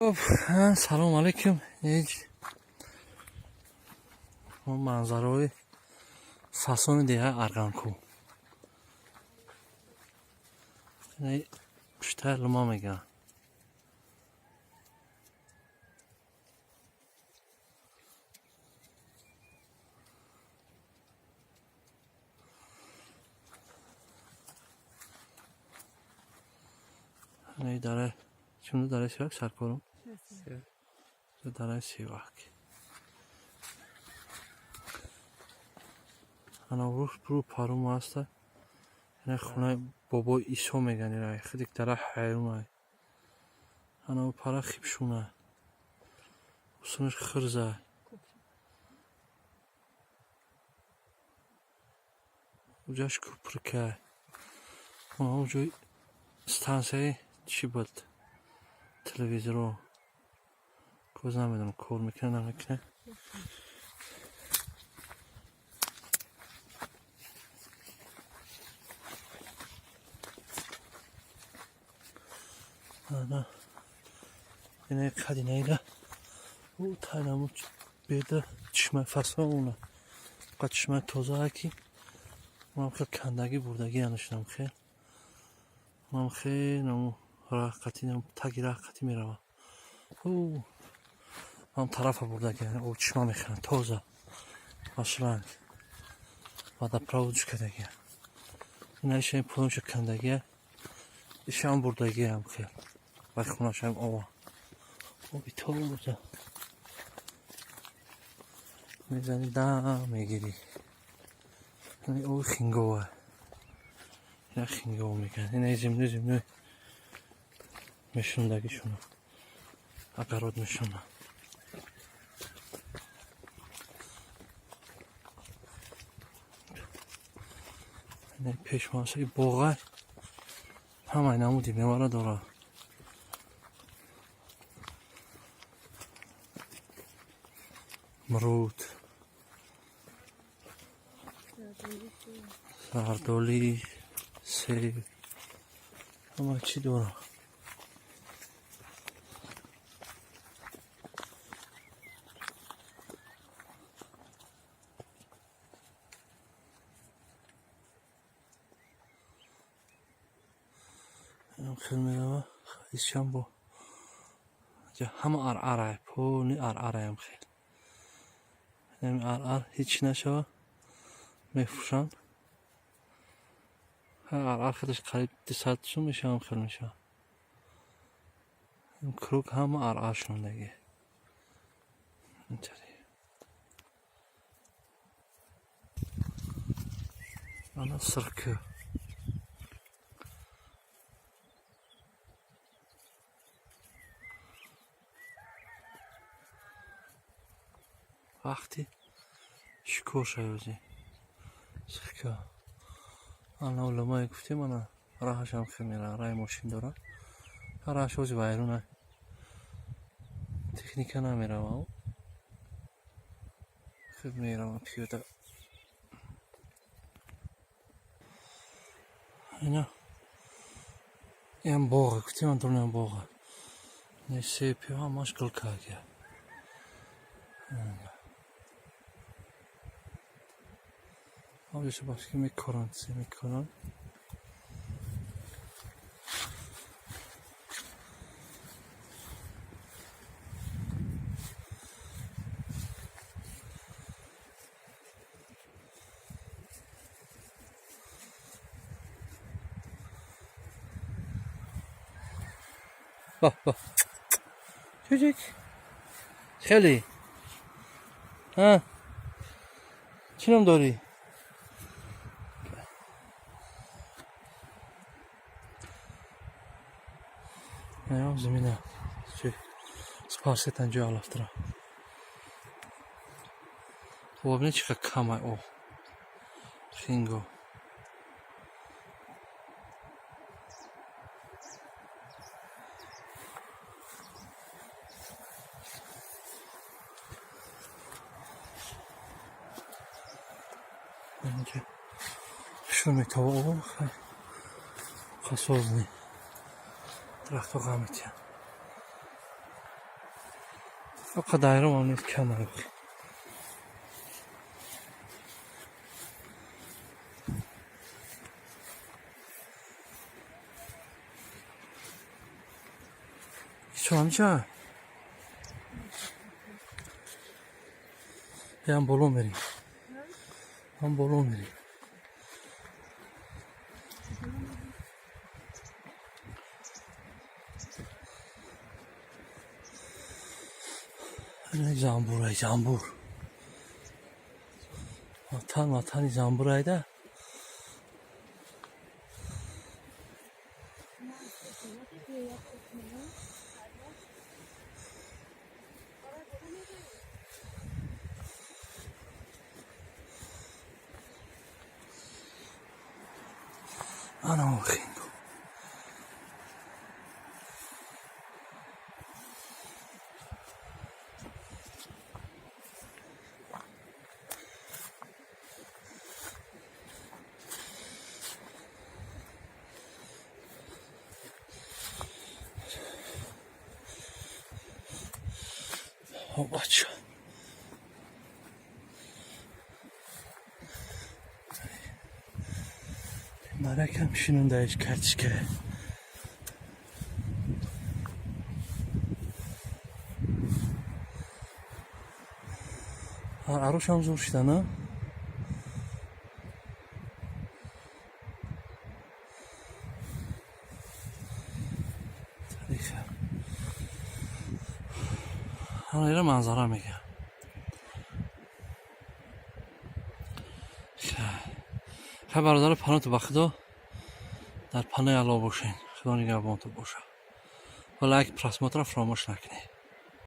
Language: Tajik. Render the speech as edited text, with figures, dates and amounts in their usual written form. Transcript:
Хуб, салом алейкум. Ҳеҷ манзараҳои фасони деҳаи Арғанкӯ. Пуштаи лума мегӯянд. Дара чунда дараи Севак саркорум? Дараи Севак. Ана рӯ парум аста. Ина хонаи бобои Исо мегӯянд ира. Худик дара ҳайрунай. Ана ӯ пара хибшунай. Усунаш хирзай. Уҷаш кӯприкай. Ана ҷои стансияи чӣ буд? Телевизоро. Боз намедонам, кор мекунад, намекунад. Ана ина қадинаида ӯ тайнаму беда чишмаи фасон уна қа чишмаи тозаа ки унам хел кандагӣ бурдагӣ анашунам хел унам хел наму раҳ қатӣ таги раҳ қатӣ мерава. Ӯ ҳам тарафа бурдагӣ об чишма мехӯранд тоза ба шланг водопровод кардагӣ. Инаишам пулонша кандагия, ишам бурдагиам хел вай хонашам ова оби тоза мезани, дам мегирӣ. Оби хингова, ина хингова мекунад. Ина землю землю мешундагишуна, огород мешуна. Пешмоса боға ҳамаи намуди мевара дорад. Мруд, зардолӣ, себ, ҳама чӣ дорад. Хел мерава исшам бо ҳама арарай, полни арараям хел. Ҳами арар ҳеҷ нашава, мефурӯшанд. Арар хелаш қариб 200 сум мешавам, хел мешава. Круг ҳама арар шундаги. Ана сиркӯ. Вақти шикор шавёзи сиркӯ. Ана уламое гуфтем, ана раҳашам хел мера, раҳи мошин дорад. Раҳаш ҳози вайрона. Техника намерава. Хел мерава пиёда. Ина ям боға гуфтем, ан боға. Не сепи ҳамаш гулкагия. Обиша башки мекоранд, се мекоранд. Bak bak. Çocuk. Хеле. Ҳа? Чӣ ном дорӣ? Замина. Спарсетан ҷои алафтара. Хоб, бибинед, чӣ қадр камай об. Хинго. Инҷа шур метова об, хасозни. Дарахтҳо ғам метиҳанд. Ақа дайром нест, кама. Чо ҳамча? Ям боло мерим. Ҳам боло мерим. Замбурай, замбур. Ватан, ватани замбурайда. Ана хинду. Бача. Маракам шинондаиш картишка. Арошам зур шида, на? Ана манзара мега. Хай, бародаро, паноҳту ба Худо, дар панои Аллоҳ бошед. Худо нигаҳбонту боша. Ва лайк, просмотр ра фаромӯш накунед.